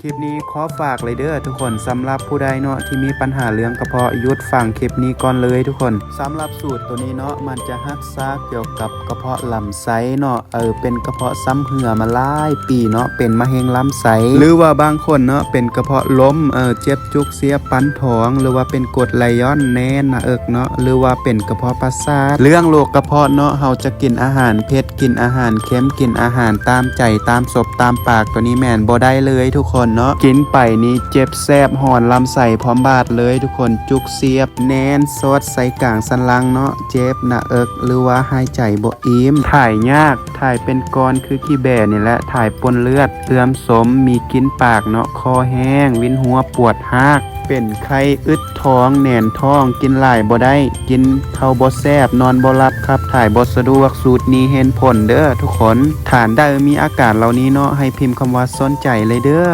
ຄລິບນີ້ຂໍຝາກເລີຍເດີທຸກຄົນ ສຳລັບຜູ້ໃດເນາະທີ່ມີປັນຫາເລື່ອງກະເພາະ ຢຸດຟັງຄລິບນີ້ກ່ອນເລີຍທຸກຄົນ. ສຳລັບສູດໂຕນີ້ເນາະ ມັນຈະຮັກສາກ່ຽວກັບກະເພາະລຳໄສ້ເນາະ ເອີ ເປັນກະເພາະຊຳເຮື້ອມາຫຼາຍປີເນາະ ເປັນມະເຮັງລຳໄສ້ ຫຼືວ່າບາງຄົນເນາະ ເປັນກະເພາະລົມ ເອີ ເຈັບຈຸກເສຍປັນທ້ອງ ຫຼືວ່າເປັນກົດໄລຢອນ ແໜ້ນໜ້າເອິກເນາະ ຫຼືວ່າເປັນກະເພາະປະສາດ. ເລື່ອງໂລກກະເພາະເນາະ ເຮົາຈະກິນອາຫານເຜັດ ກິນອາຫານເຄັມ ກິນອາຫານຕາມໃຈ ຕາມສົບຕາມປາກ ໂຕນີ້ແມ່ນບໍ່ໄດ້ເລີຍທຸກຄົນເນາະ. ກິນໄປນີ້ເຈັບແສບຮ້ອນລຳໄສ້ພ້ອມບາດເລີຍທຸກຄົນ ຈຸກສຽບ ແໜ້ນ ສອດໃສ່ກາງສັນຫຼັງເນາະ ເຈັບໜ້າເອິກ ຫຼືວ່າຫາຍໃຈບໍ່ອີ່ມ ຖ່າຍຍາກ ຖ່າຍເປັນກ້ອນຄືຂີ້ແບນີ້ແຫຼະ ຖ່າຍປົນເລືອດ ເອື່ອມສົມ ມີກິ່ນປາກເນາະ ຄໍແຫ້ງ ວິນຫົວ ປວດຮາກ ເປັນໄຂ້ ອຶດທ້ອງ ແໜ້ນທ້ອງ ກິນຫຼາຍບໍ່ໄດ້ ກິນເຂົ້າບໍ່ແຊບ ນອນບໍ່ຫຼັບ ຂັບຖ່າຍບໍ່ສະດວກ ສູດນີ້ເຫັນຜົນເດີທຸກຄົນ. ທ່ານໃດມີອາການເຫຼົ່ານີ້ເນາະ ໃຫ້ພິມຄຳວ່າສົນໃຈເລີຍເດີ.